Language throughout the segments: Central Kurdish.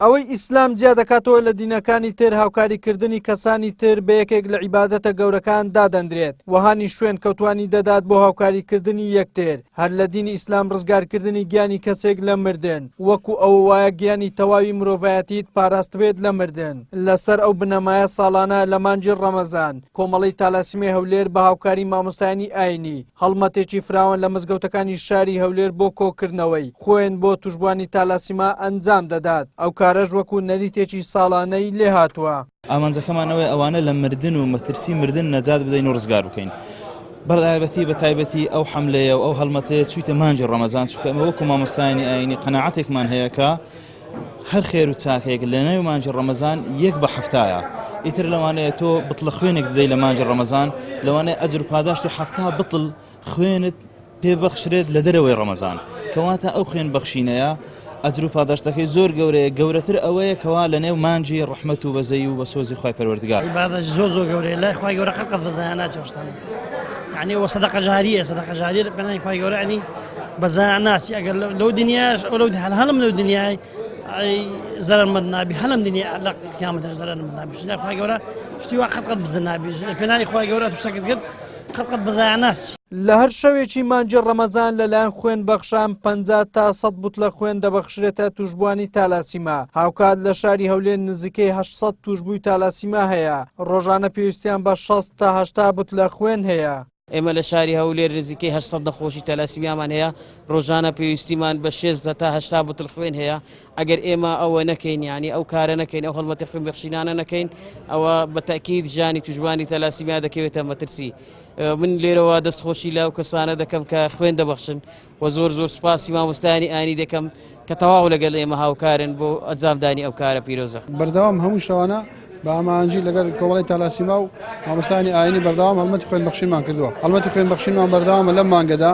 ئەوەی ئیسلام جیا دەکاتەوە لە دینەکانی تر هاوکاری کردنی کەسانی تر بە یەکێک لە عیبادەتە گەورەکان دادەندرێت و هانی شوێن کەوتوانی دەدات بۆ هاوکاری کردنی یەکتر هەر لە دینی ئیسلام ڕزگار کردنی گیانی کەسێک لە مردن وەکو ئەوە وایە گیانی تەواوی مرۆڤایەتیت پاراستبێت لە مردن لەسەر ئەو بنەمایە ساڵانە لە مانگی ڕەمەزان کۆمەڵەی تالاسیمیای هەولێر بە هاوکاری مامۆستایانی ئاینی هەڵمەتێکی فراوان لە مزگەوتەکانی شاری هەولێر بۆ کۆکردنەوەی خوێن بۆ توشبووانی تالاسیما ئەنجام دەدات، ئەو کارەش وەکو نەریتێکی ساڵانەی لێهاتووە. ئامانجەکەمان ئەوەیە ئەوانە لە مردن و مەترسی مردن نەجات بدەین و ڕزگار بکەین. بەتایبەتی بە تایبەتی ئەو حەملەیە و ئەو هەڵمەتەیە چوویتە مانگی ڕەمەزان چونکە ئێمە وەکو مامۆستایانی ئایینی قەناعەتێکمان هەیە کە هەر خێر و چاکەیەک لە نێو مانگی ڕەمەزان یەک بە حەفتایە ئیتر لەوانەیە تۆ بتڵە خوێنێک بدەیت لە مانگی ڕەمەزان لەوانەیە ئەجر و پاداشتی حەفتا بتڵ خوێنت پێ بەخشرێت لە دەرەوەی ڕەمەزان کەواتە ئەو خوێن بەخشینەیە ئەجر و پاداشتەکەی زۆر گەورەیە گەورەتر ئەوەیە کەوا لە نێو مانگی ڕەحمەت و بەزەی و بەسۆزی خوای پەروەردگار. عیبادەت زۆر زۆر گەورەیە لای خوای گەورە قەت قەت بەزایە ناچێ ئەو شتانە یعنی ئەوە سەدەقە جاریە سەدەقە جاریە لە پێناوی خوای گەورە یعنی بەزایە ناچی ئەگەر لەو دنیاش ئەو لەو هەلم لەو دنیای زەرەرمەند نابی هەلم دنیا لە قیامەتش زەرەرمەند نابی لای خوای گەورە شتی وا قەت قەت بزە نابی لە پێناوی خوای گەورە تو شتەکەت کرد قەت قەت بەزایە ناچی. لە هەر شەوێکی مانگی ڕەمەزان لەلایەن خوێن بەخشان 50 تا 100 بوتلە خوێن دەبەخشرێتە توشبووانی تالاسیما، هاوکات لە شاری هەولێر نزیکەی 800 توشبووی تالاسیما هەیە، ڕۆژانە پێویستیان بە 60 تا 80 بوتلە خوێن هەیە. ئێمە لە شاری هەولێر نزیکەی 800 نەخۆشی تالاسیمیامان هەیە، ڕۆژانە پێویستیمان بە 60 تا 80 بوتل خوێن هەیە، ئەگەر ئێمە ئەوە نەکەین یانی ئەو کارە نەکەین ئەو هەڵمەتی خوێن بەخشینانە نەکەین ئەوە بە تەئکید ژیانی توشبووانی تالاسیمیا دەکەوێتە مەترسی. من لێرەوە دەستخۆشی لەو کەسانە دەکەم کە خوێن دەبەخشن و زۆر زۆر سوپاسی مامۆستایانی ئاینی دەکەم کە تەواو لەگەڵ ئێمە هاوکارن بۆ ئەنجامدانی ئەو کارە پیرۆزە. بەردەوام هەموو شەوانە بە ئامانجی لەگەڵ کۆمەڵەی تالاسیما و مامۆستایانی ئاینی بەردەوام هەڵمەتی خوێن بەخشینمان کردووە. هەڵمەتی خوێن بەخشینمان بەردەوامە لەم مانگەدا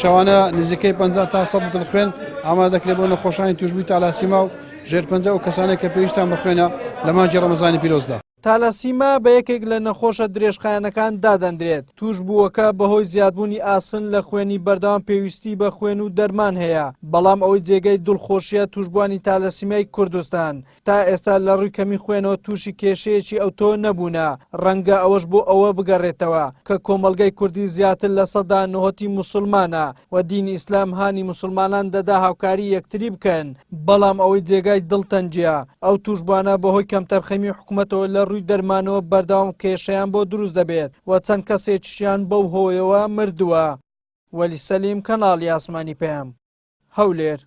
شەوانە نزیکەی 50 تا 100 بتڵ خوێن ئامادە دەکرێت بۆ نەخۆشانی تووشبووی تالاسیما و ژێرپەنجە و کەسانێک کە پێویستیان بە خوێنە لە مانگی ڕەمەزانی پیرۆزدا. تالاسیما بە یەکێک لە نەخۆشە درێژخایەنەکان دادەندرێت، تووشبووەکە بەهۆی زیادبوونی ئاسن لە خوێنی بەردەوام پێویستی بە خوێن و دەرمان هەیە، بەڵام ئەوەی جێگەی دڵخۆشییە تووشبووانی تالاسیمیای کوردستان تا ئێستا لە ڕووی کەمی خوێنەوە تووشی کێشەیەکی ئەوتۆ نەبوونە، ڕەنگە ئەوەش بۆ ئەوە بگەڕێتەوە کە کۆمەڵگەی کوردی زیاتر 90% موسڵمانە و دینی ئیسلام هانی موسڵمانان دەدا هاوکاری یەکتری بکەن، بەڵام ئەوەی جێگای دڵتەنگییە ئەو تووشبووانە بەهۆی کەمتەرخەمی حکومەتەوە لە ڕووی دەرمانەوە بەردەوام کێشەیان بۆ دروست دەبێت و چەند کەسێکیشیان بەو هۆیەوە مردووە. وەلی سەلیم، کەناڵی ئاسمانی پەیام، هەولێر.